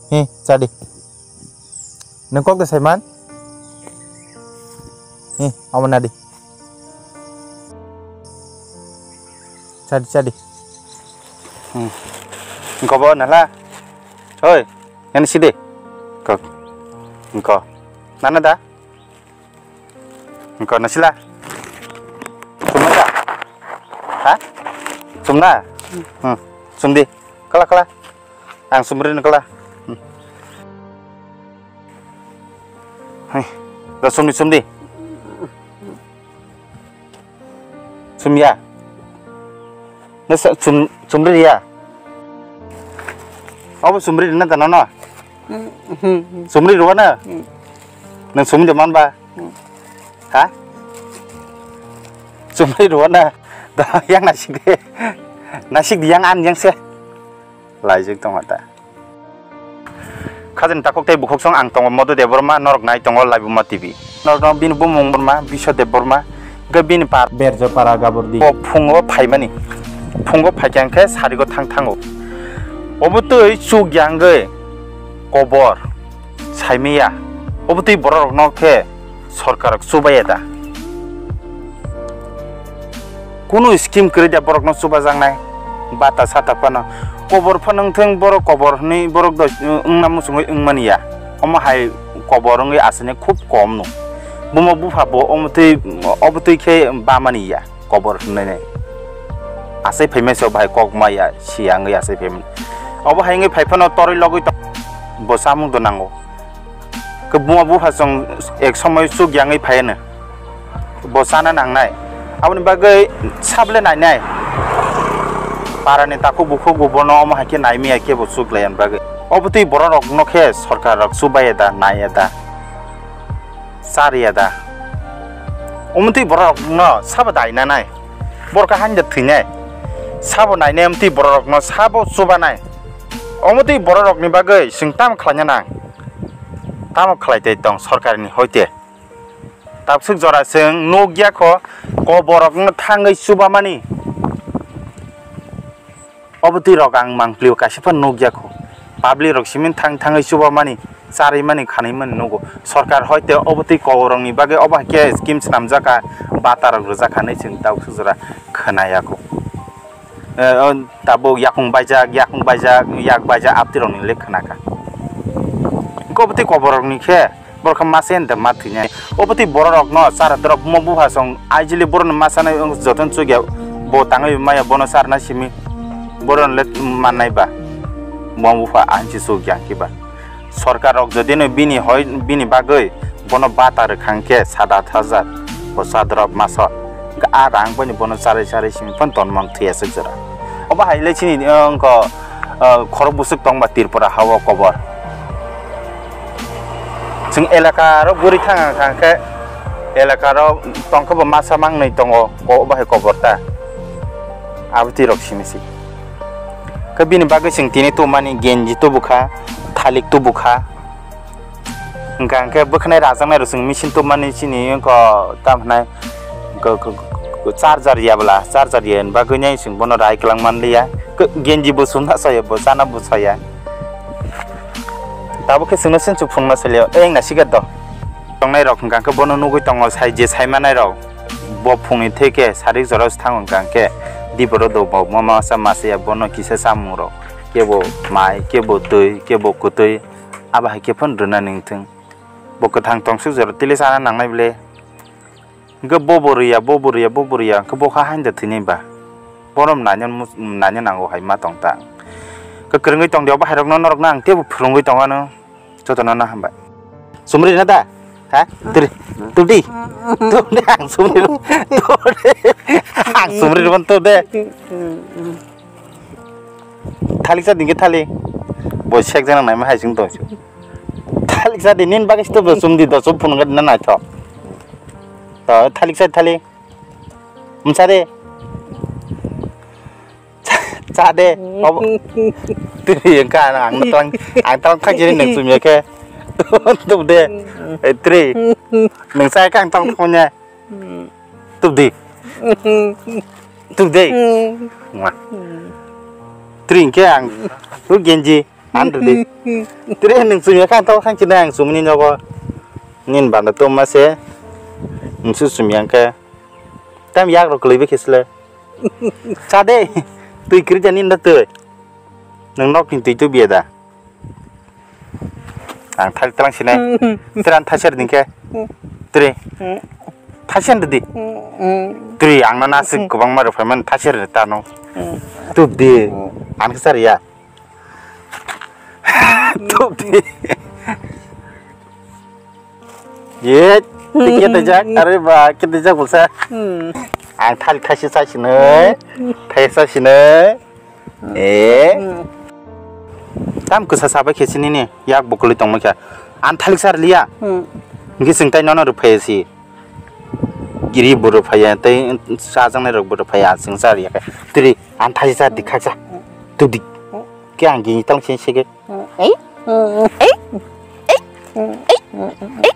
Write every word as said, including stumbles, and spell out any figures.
Hi, chadi. Nung kok de saiman? Hi, omo nadi. Chadi, chadi. Hmm. Engko bo nala. Oi, yang sidi. Kok. Engko. Nana da? Engko nasila. Sumna da? Ha? Sumna? Hmm. Sumdi. Kala, kala. Ang sumri ni kala. Hmm. Hai. Da sumdi, sumdi. Sumya. Na sa-, sum-, sumri ya. Obo sumri na da no no. Sumri ruwa na. Nang sumri man ba. Ha? Sumri ruwa na. Da yang nasik de. Nasik di yang an yang se. Laijik tong ta. Khajani takhuk tei bukhuksong ang tongo Madhu Debbarma, norok nai tongo Laibuma T V. Norokno bini bumung Borma, Biswa Debbarma, hwnkhe bini par Berjapara Gabordi. O phungo phaimani, phungo phaikha hwnkhe sarigo thang thango. Obo twi chuk yangwi kobor saimaya. Obo twi bororokno khe sorkar rok chubaya da? Kunu scheme kwrwi da borok no chubajaknai? Bata sata phano kobor phano wngthwng, borok kobor hwnwi borok do wngna muchungwi wngmani ya. Omo hai kobor wngwi aswkni khub kom no. Buma bupha bo omo twi, obo twi khe bamani ya kobor hwnwi. Asai phaimai se obo hai kok maya siya wngwi asai phaimani. Obo hai wngwi phai phano torwi logwi tong, bo chamung do nango. Khe buma bupha chwng ek somoi chuk yangwi phaiano. Bo chana nangnai. Aboni bagwi sable nainai. Parani takhuk bukhuk bo bono omo hai khe naimaya khe bo chuk laiya bagwi. Obo twi borok rokno khe sorkar rok chubaya da, naiya da, chariya da. Omo twi borok rokno sabo dai nanai. Borok khe haino thwinai. Sabo nainai omo twi borok rokno sabo chubanai. Omo twi borok rokni bagwi chwng tamo khlaina nang? Tamo khlai tei tong sorkarni hoite. Tabswk jora chwng nukya kho, koborokno thangwi chubamani. Obo twi rok ang mangpli o kaisa phano nukya kho. Public rok simi thang thangwi chubamani, charwimani, khanwimani nugo. Sorkar hoite obo twi koborokni bagwi obo hai khe scheme swnamjak kha, bata rok rwjak kha hinwi chwng tabswk jora khwnaya kho. Eh, oh, tabuk yakung baijak, yakung baijak, yak baijak, abtwi rokni le khna kha. Hwnkhe obo twi koborokni khe, borok khe masa enda ma thwinai. Obo twi borok rokno chara dorok mo bupha song aijili borokno masa nai wng jotono chukya, bo tangwi maya bono charna simi, borokno le mannai ba, mo bupha ansi chukya hwnkhe ba. Sorkar rok jodi no bini hoi, bini bagwi bono bata rwkha hwnkhe sat at hajar bo chadrop maso. Hwnkhe a rang bai no bono charwi charwi simi phano tonmang thwi aswk jora. Obo hai le chini, eh, wngkha, eh, khorok bwswk tongba Tripura ha o kobor. Chwng elaka ro guri thang thang khe elaka ro tongkhe bo masa mangnwi tongo, ko-, obo hai kobor ta. Abo twi rok simi si. Khe bini bagwi chwng tini tubumani genji tubukha, thalik tubukha. Hwnkha hwnkhe bwkhanai rajaknai rok chwng machine tubumani chini wngkha tamo hwnai ko-, ko-, ko-, charger ya bwla, charger ya ni bagwi nai chwng bono rai kwlangman liya. Ko-, genji bo chumna saya, bo chana bo saya. Tabuk khe chwngno chwng phungna saliya, eng na sigat do. Tongnai rok hwnkha hwnkhe bono nugwi tongo, sai je sai manai rok. Bo phungni theke sarik jorao se thango hwnkha hwnkhe diboro do bo mama sa masa ya bono kisa samung rok, kebo mai, kebo twi, kebo kwtwi, abo hai khe phano rwna ningthwng. Bo kwthang tongsuk jora tili chana nangnai bwle. Hwnkhe bo bo rwya, bo bo rwya, bo bo rwya, hwnkhe bo kha haino thwinai ba. Bono naina mu-, naina nango hai ma tong ta. Kwkrwngwi tong di, obo hai rokno norokno ang teibo phwrwngwi tong anw. Jotono no hambai. Sumri na da? Ha? Tiri. Tudi. Tudi ang sumri. Tudi. Ang sumri rwban tudi. Thalik cha dingke thalik. Bo sek jana naima hai sing tong. Thalik cha di nin bagis to sumdi do sum phun na naithok. To thalik cha thalik. Msa de. Cha de. Obo. Tiri engka ang tang ang tang thang jini nang sumya ke. Tup de. Eh, tiri. Nang cha kang tang thonya. Tup di. Tup de. Wah. Tiri engke ang. Tu genji. Ang rwdi. Tiri nwng chumya kha, ang tabuk khang chini ang chumani nogo. Nini banda tongma se. Nwng su chumya khe. Tam yak rok kwlwi bikhe sle. Cha de. Twi kwrwi ja nini da twi. Nwng nok ni twi tubiya da. Ang thalik tlang sinai. Tira ang thaser ding khe. Tiri. Thaser di. Tiri ang na nasik kwbangma rw phaimani thaser ta no. Tup di. Ang khe sar ya. Tup di. Ye, tike tejak, are ba, ke tejak bulsa. Ang thalik thaisi thaisi noi, thaisi thaisi noi. Eh. Tam kwsa sabai khe sini ni, yak bukuli tongma khe. Ang thalik sar liya. Ngi sing tai nono rw phai si. Giri boro phai ya, tai sajang nai rok boro phai ya, sing sar ya. Tiri, ang thaisi sar di khaksa. Tup di. Ke ang gini tang sing sege. Ei, ei, ei, ei, ei.